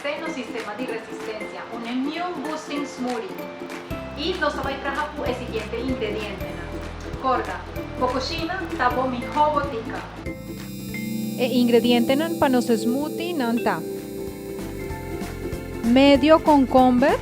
Fortalesé nos sistema di resistencia, un immune boosting smoothie. Y nos ta bay traha cu e siguiente ingredientenan. Corda, bo cushina ta bo miho botica. E ingredientenan pa nos smoothie nan ta, medio concomber,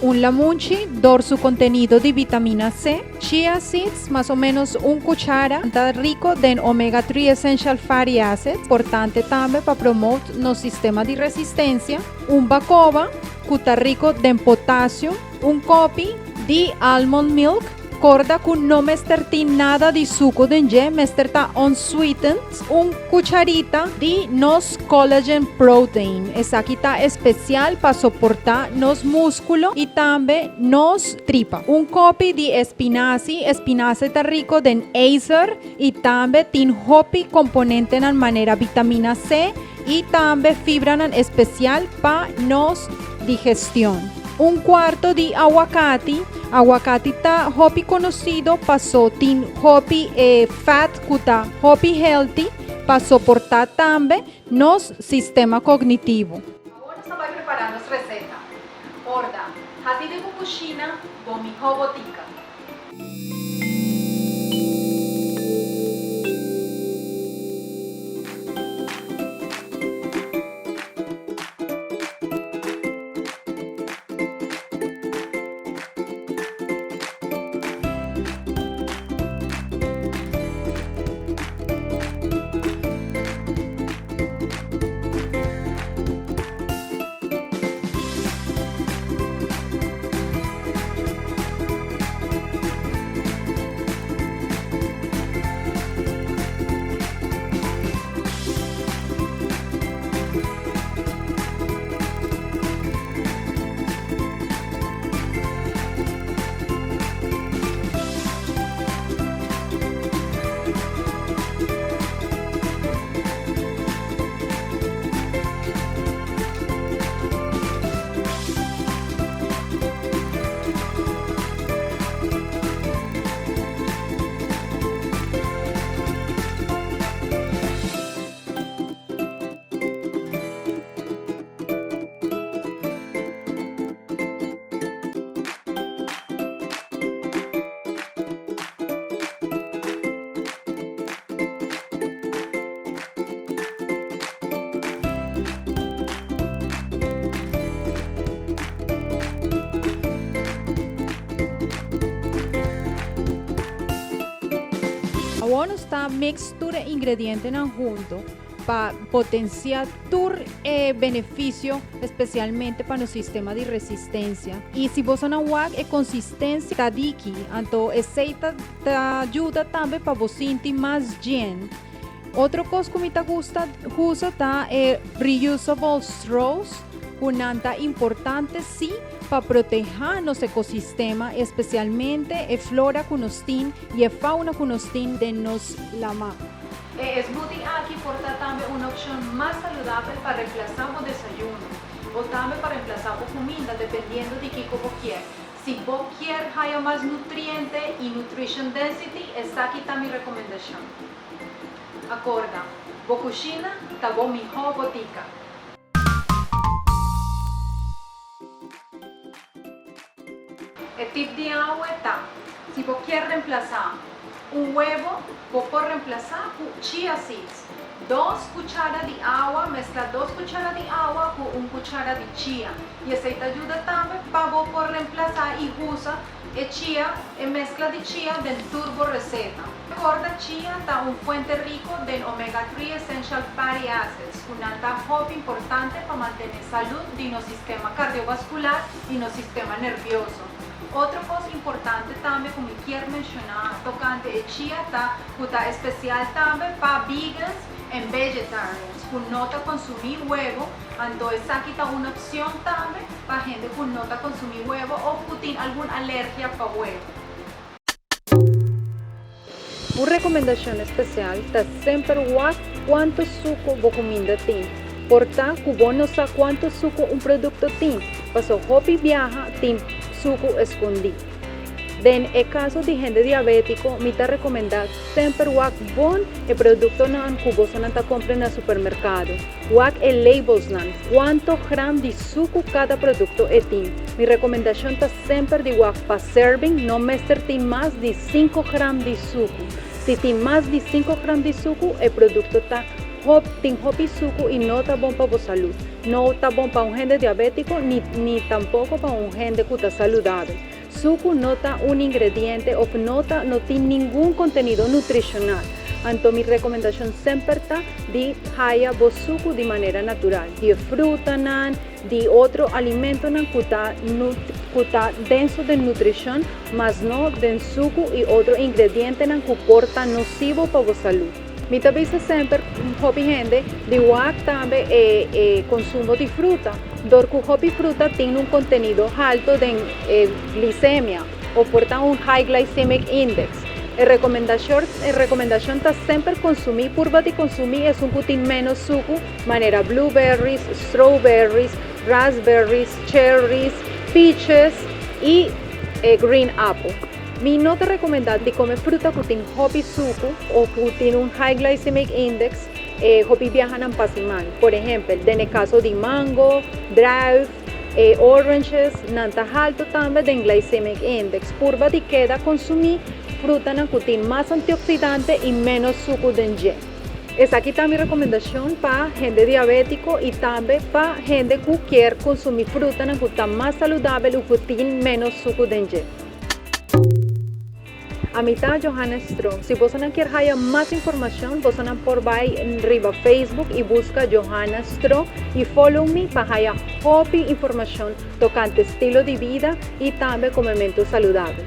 un lamunchi dor su contenido di vitamina C, chia seeds, mas o menos un cuchara, ta rico den omega 3 essential fatty acids, importante tambe pa promote nos sistema di resistencia, un bacoba cu ta rico den potasio, un kopi di almond milk, Corda cu no mester tin nada di suco den dje, mester ta unsweetened. Un cucharita di nos collagen protein. Esaki ta especial pa soporta nos musculo y tambe nos tripa. Un kopi di espinazi. Espinazi ta rico den ijzer y tambe tin hopi componentenan manera vitamina C y tambe fibranan especial pa nos digestion. Un cuarto di aguacati. Aguacati ta hopi conocido paso tin hopi e fat cu ta hopi healthy pa soporta tambe nos sistema cognitivo. Awor nos ta bay prepara nos receta. Orda, haci den bo cushina bo miho botica. Awor nos ta mix tur e ingredientenan hunto pa potencia tur e beneficio especialmente pa nos sistema di resistencia. Y si boso nan wak e consistencia ta diki, anto esey ta ta yuda tambe pa bo sinti mas jen. Otro kos ku mi ta gusta usa ta e reusable straws ku nan ta importante si pa protehá nos ekosistema, espesialmente e flora ku nos tin i e fauna ku nos tin den nos lamá. E smoothie aki por ta tambe un opshon mas saludabel pa remplasá bo desayuno o tambe pa remplasá bo kuminda dependiendo di kiko bo kier. Si bo kier haya mas nutriente i nutrition density esaki ta mi rekomendashon. Acorda, bo cushina ta bo miho botica. E tip di awe ta, si bo kier remplasa un webo, bo por remplasa cu chia seeds. Dos cuchara di awa, mezcla dos cuchara di awa cu un cuchara di chia. Y esey ta yuda tambe pa bo por remplasa y usa E chia, e mezcla di chia den tur bo receta. Corda chia ta un fuente rico den omega 3 essential fatty acids cu nan ta hopi importante pa mantene salud di nos sistema cardiovascular y nos sistema nervioso. Otro cos importante tambe cu mi kier menciona tocante e chia ta cu ta especial tambe pa vegans en vegetarians cu no ta consumi huevo, anto esaki ta un opcion tambe pa hende cu no ta consumi huevo of cu tin algun alergia pa huevo. Un recomendacion especial ta semper wak cuanto suco bo cuminda tin. Por ta cu bo no sa cuanto suco un producto tin, paso hopi biaha tin suco escondi. Den e kaso di hende diabétiko, mi ta rekomendá semper wak bon e produktonan ku bosonan ta kompra na supermerkado. Wak e labelsnan, kuantu gram di suku kada produkto e tin. Mi rekomendashon ta semper di wak pa serving no mester tin mas di 5 gram di suku. Si tin mas di 5 gram di suku, e produkto ta hop, tin hopi suku i no ta bon pa bo salú. No ta bon pa un hende diabétiko ni tampoko pa un hende ku ta saludabel. Suku no ta un ingrediente òf no tin ningun kontenido nutrishonal. Anto mi rekomendashon semper ta di haya bo suku di manera natural. Di frutanan, di otro alimentonan ku ta denso di nutrishon, mas no di suku i otro ingredientenan ku por ta nosivo pa bo salú. Mi ta bisa semper hopi hende di wak tambe e konsumo di fruta. Dor ku hopi fruta tin un kontenido haltu di glisemia òf por ta un high glycemic index. E rekomendashon ta semper konsumí, purba di konsumí esun ku tin menos suku, manera blueberries, strawberries, raspberries, cherries, peaches i green apple. Mi no ta rekomendá di kome fruta ku tin hopi suku òf ku tin un high glycemic index hopi biahanan pa siman. Por ehèmpel, den kaso di mango, druif, oranges, nan ta haltu tambe den glycemic index. Purba di keda konsumí frutanan ku tin mas antioksidante i menos suku den dje. Esaki ta mi rekomendashon pa hende diabétiko i tambe pa hende ku ke konsumí frutanan ku ta mas saludabel i ku tin menos suku den dje. Ami ta Johanna Strong. Si bo ke mas informashon, bo por bai riba Facebook i buska Johanna Strong i follow me pa hopi informashon tokante estilo di bida i tambe komementu saludabel.